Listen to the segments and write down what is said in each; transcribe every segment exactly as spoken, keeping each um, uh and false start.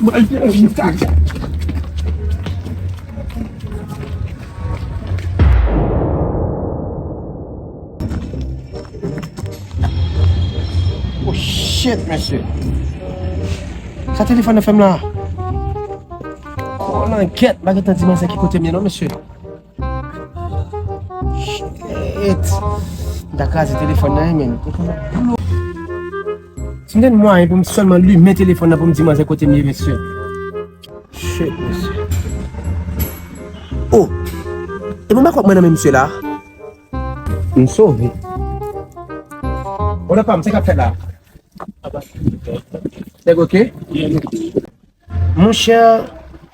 Oh shit, mesye. Sa telefòn nan fè m la. Oh, nan gèt, m pa gentan di manzè ki kote m ye non, mesye. Shit. M ta kraze telefòn nan, men. Si m te gen mwayen pou m sèlman limen telefòn nan pou m di manzè kote m ye, mesye. Shit, mesye. Oh! E bon, m pa kwè mwen nan men misye la. M sove. Bon, nan pa m, se k ap fèt la. Nèg oke? Monchè,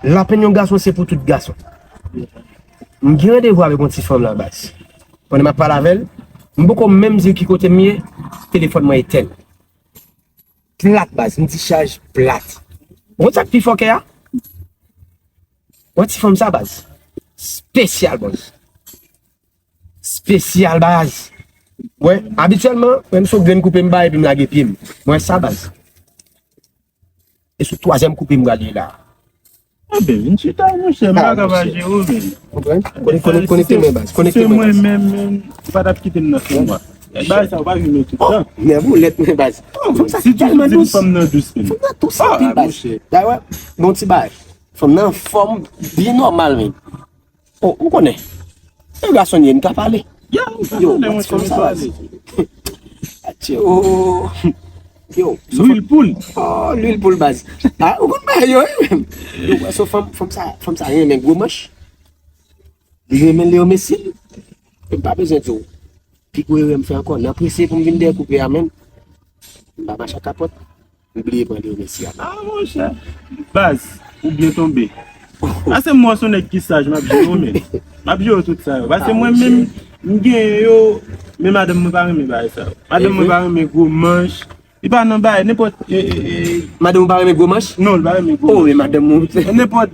lapenn yon gason se pou tout gason. M gen randevou avèk yon ti fanm la, baz. Pandan m ap pale avè l, m poko menm di l ki kote m ye, telefòn mwen etèn. Plat, baz, m di chaj plat. Ou konn sa k pi fòkè a? Wè ti fanm sa, baz. Espesyal, baz. Espesyal, baz. Wè, abityèlman, menm si yon grenn koupe m bay epi m lage pye m. Wè sa, baz. E sou twazyèm koupe m pral ye la. Enben, vin chita, monchè, m pa ka pa jere w, men. Konprann? Konekte men, baz. Konekte men, baz. Si se mwen menm, menm, ou pa t ap kite m nan fè mwa. Bagay sa, ou pa vin met tout tan. Nèvoulèt, men, baz. Fanm sa tèlman dous. Fanm nan dous, men. Fanm nan dous anpil, baz. Dayè, bon ti bagay. Fanm nan anfòm byen nòmal, men. Oh, ou konnen. E gason ye, m ka pale. Ya, ou ka pale, monchè, m ka pale. Atye, oh. Yo, lwil poul. Oh, lwil poul, baz. Ah, ou konn bagay yo, wi, menm. Yo, wè, so fanm, fanm sa, fanm sa renmen gwo manch. Li renmen Leo Messi. M pa bezwen di w. Pi gwo erè m fè ankò. Nan prese pou m vin dèyè koupe a, menm. M pa mache ak kapòt. M bliye pran Leo Messi a. Ah, monchè. Baz, ou byen tonbe. Pase m wè se yon nèg ki saj, m ap jere w, men. M ap jere w tout sa yo. Pase mwen menm, m genyen yo, men madanm mwen pa renmen bagay sa yo. Madanm mwen pa renmen gwo manch. Li pa nan bagay, nenpòt, e, e, e. Madanm ou pa renmen gwo manch? Non, li pa renmen gwo manch. Oh, men madanm ou. Nenpòt,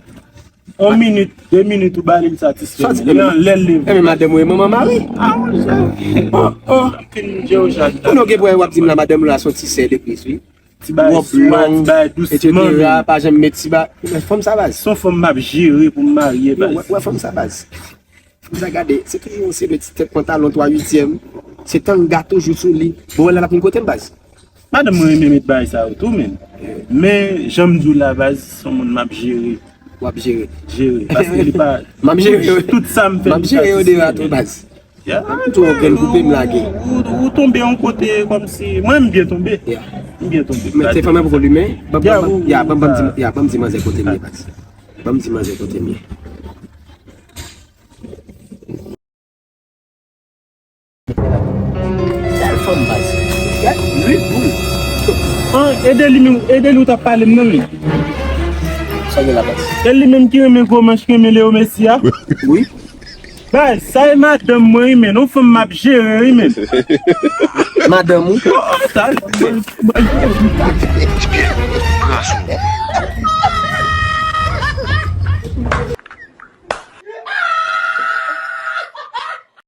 yon minit, de minit, ou ba li, li satisfè. Li anlè l leve. Enben, madanm ou e manman mari. Ah, monchè. Oh, oh. Pou nou gen pwen w ap di m la, madanm ou la se yon ti sè legliz, wi. Ti bagay swag, ti bagay dousman, men. Pa janm met ti bagay. Fanm sa, baz. Se yon fanm m ap jere pou m marye, baz. Wè, wè fanm sa, baz. Fanm sa, gade, se toujou yon seri de ti tèt pantalon twa uityèm. Se tanga toujou sou li. Bon, wè la l ap vin kote m, baz. Madanm mwen renmen met bagay sa yo tou, men. Men, jan m di w la, baz, se yon moun m ap jere. W ap jere. Jere. Paske li pa. M ap jere yo. Tout sa m fè, li satisfè. M ap jere yo devan tou, baz. Ya, tou yon grenn koupe m lage. Ou, ou, ou tonbe yon kote kòmsi. Mwen, m byen tonbe. Ya. M byen tonbe. Men telefòn mwen poko limen. Ban m, ban m, ya, ban m, ban m di, ya, ban m di manzè kote m ye, baz. Ban m di manzè kote m ye. Bèl fanm, baz. Gad lwil poul. An, e de li menm, e de li ou t ap pale m nan, men. Sa gen la, baz? E li menm ki renmen gwo manch, ki renmen Leo Messi a? Wi. Baz, sa e madanm mwen, wi, men. Yon fanm m ap jere, wi, men. Madanm ou? Oh, oh, sa.